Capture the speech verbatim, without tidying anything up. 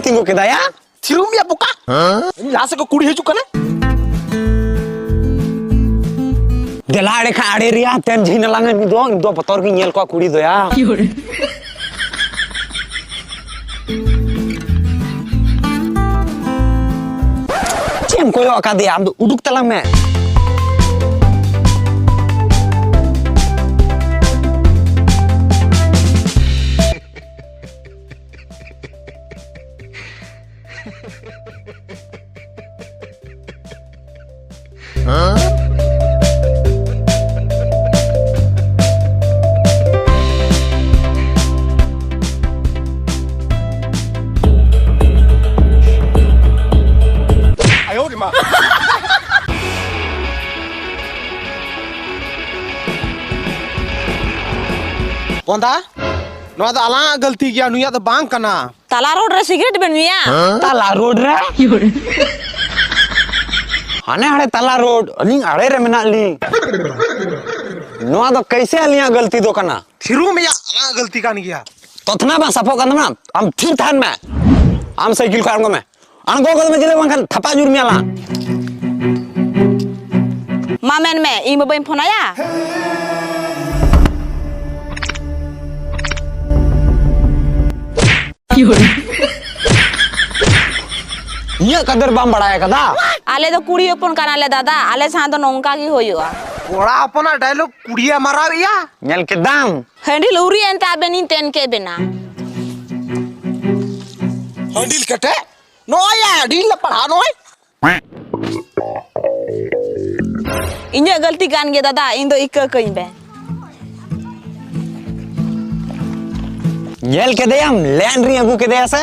ᱛᱤᱸᱜᱩ ᱠᱮᱫᱟᱭᱟ? ᱛᱷᱤᱨᱩᱢ ᱭᱟ ᱵᱚᱠᱟ᱾ ᱤᱧ ᱞᱟᱦᱟ ᱥᱮᱫ ᱠᱚ ᱠᱩᱲᱤ ᱦᱤᱡᱩᱜ ᱠᱟᱱᱟ᱾ ᱫᱮᱞᱟ ᱮᱲᱮ ᱠᱷᱟᱱ ᱟᱲᱮ ᱨᱮᱭᱟ ᱛᱮᱱ ᱡᱷᱤᱱ ᱞᱟᱝ ᱢᱤᱫ ᱫᱚ, ᱤᱧ ᱫᱚ ᱵᱚᱛᱚᱨ ᱜᱤᱧ ᱧᱮᱞ ᱠᱚᱣᱟ ᱠᱩᱲᱤ ᱫᱚᱭᱟ᱾ ᱪᱮᱫ ᱮᱢ ᱠᱚᱭᱚᱜ ᱟᱠᱟᱫᱮᱭᱟ ᱟᱢ ᱫᱚ? ᱩᱰᱩᱠ ᱛᱟᱞᱟᱝ ᱢᱮ᱾ ᱵᱚᱱᱫᱟ, ᱱᱚᱣᱟ ᱫᱚ ᱟᱞᱟᱝᱟᱜ ᱜᱟᱹᱞᱛᱤ ᱜᱮᱭᱟ, ᱱᱩᱭᱟᱜ ᱫᱚ ᱵᱟᱝ ᱠᱟᱱᱟ᱾ ᱛᱟᱞᱟ ᱨᱳᱰ ᱨᱮ ᱥᱤᱜᱨᱮᱴ ᱵᱮᱱ ᱧᱩᱭᱟ? ᱛᱟᱞᱟ ᱨᱳᱰ ᱨᱮ? ᱦᱟᱱᱮ ᱦᱟᱱᱮ ᱛᱟᱞᱟ ᱨᱳᱰ, ᱟᱹᱞᱤᱧ ᱟᱲᱮ ᱨᱮ ᱢᱮᱱᱟᱜ ᱞᱤᱧ᱾ ᱱᱚᱣᱟ ᱫᱚ ᱠᱟᱹᱭᱥᱮ ᱟᱹᱞᱤᱧᱟᱜ ᱜᱟᱹᱞᱛᱤ ᱫᱚ ᱠᱟᱱᱟ? ᱛᱷᱤᱨᱩ ᱢᱮᱭᱟ, ᱟᱞᱟᱝᱟᱜ ᱜᱟᱹᱞᱛᱤ ᱠᱟᱱ ᱜᱮᱭᱟ᱾ ᱛᱚᱛᱱᱟ ᱵᱟᱝ ᱥᱟᱯᱚᱜ ᱠᱟᱱ ᱛᱟᱢᱟ, ᱟᱢ ᱛᱷᱤᱨ ᱛᱟᱦᱮᱱ ᱢᱮ᱾ ᱟᱢ ᱥᱟᱭᱠᱮᱞ ᱠᱷᱚᱱ ᱟᱬᱜᱚ ᱢᱮ, ᱟᱬᱜᱚ ᱜᱚᱫ ᱢᱮ, ᱡᱮ ᱵᱟᱝᱠᱷᱟᱱ ᱛᱷᱟᱯᱟ ᱧᱩᱨ ᱢᱮᱭᱟ ᱞᱟᱝ᱾ ᱢᱟ ᱢᱮᱱ ᱢᱮ, ᱤᱧ ᱵᱟᱵᱟᱧ ᱯᱷᱳᱱ ᱟᱭᱟ? ᱤᱧᱟᱹᱜ ᱠᱟᱫᱟᱨ ᱵᱟᱢ ᱵᱟᱲᱟᱭ ᱟᱠᱟᱫᱟ? ᱟᱞᱮ ᱫᱚ ᱠᱩᱲᱤ ᱦᱚᱯᱚᱱ ᱠᱟᱱᱟᱞᱮ ᱫᱟᱫᱟ, ᱟᱞᱮ ᱥᱟᱶ ᱫᱚ ᱱᱚᱝᱠᱟ ᱜᱮ ᱦᱩᱭᱩᱜᱼᱟ᱾ ᱠᱚᱲᱟ ᱦᱚᱯᱚᱱᱟᱜ ᱰᱟᱭᱞᱚᱜ ᱠᱩᱲᱤᱭᱮ ᱢᱟᱨᱟᱣᱮᱫᱼᱟ᱾ ᱧᱮᱞ ᱠᱮᱫᱟᱢ? ᱦᱟᱺᱰᱤᱞ ᱩᱨᱤ ᱮᱱᱛᱮ ᱟᱵᱮᱱᱤᱧ ᱛᱮᱱ ᱠᱮᱫ ᱵᱮᱱᱟ᱾ ᱦᱟᱺᱰᱤᱞ ᱠᱮᱴᱮᱡ? ᱱᱚᱜᱼᱚᱭ ᱭᱟ, ᱰᱷᱤᱞ ᱞᱮ ᱯᱟᱲᱦᱟᱣ ᱱᱚᱜᱼᱚᱭ᱾ ᱤᱧᱟᱹᱜ ᱜᱟᱹᱞᱛᱤ ᱠᱟᱱ ᱜᱮᱭᱟ ᱫᱟᱫᱟ, ᱤᱧ ᱫᱚ ᱤᱠᱟᱹ ᱠᱟᱹᱧ ᱵᱮ᱾ ᱧᱮᱞ ᱠᱮᱫᱮᱭᱟᱢ, ᱞᱮᱱ ᱨᱤᱧ ᱟᱹᱜᱩ ᱠᱮᱫᱮᱭᱟ ᱥᱮ?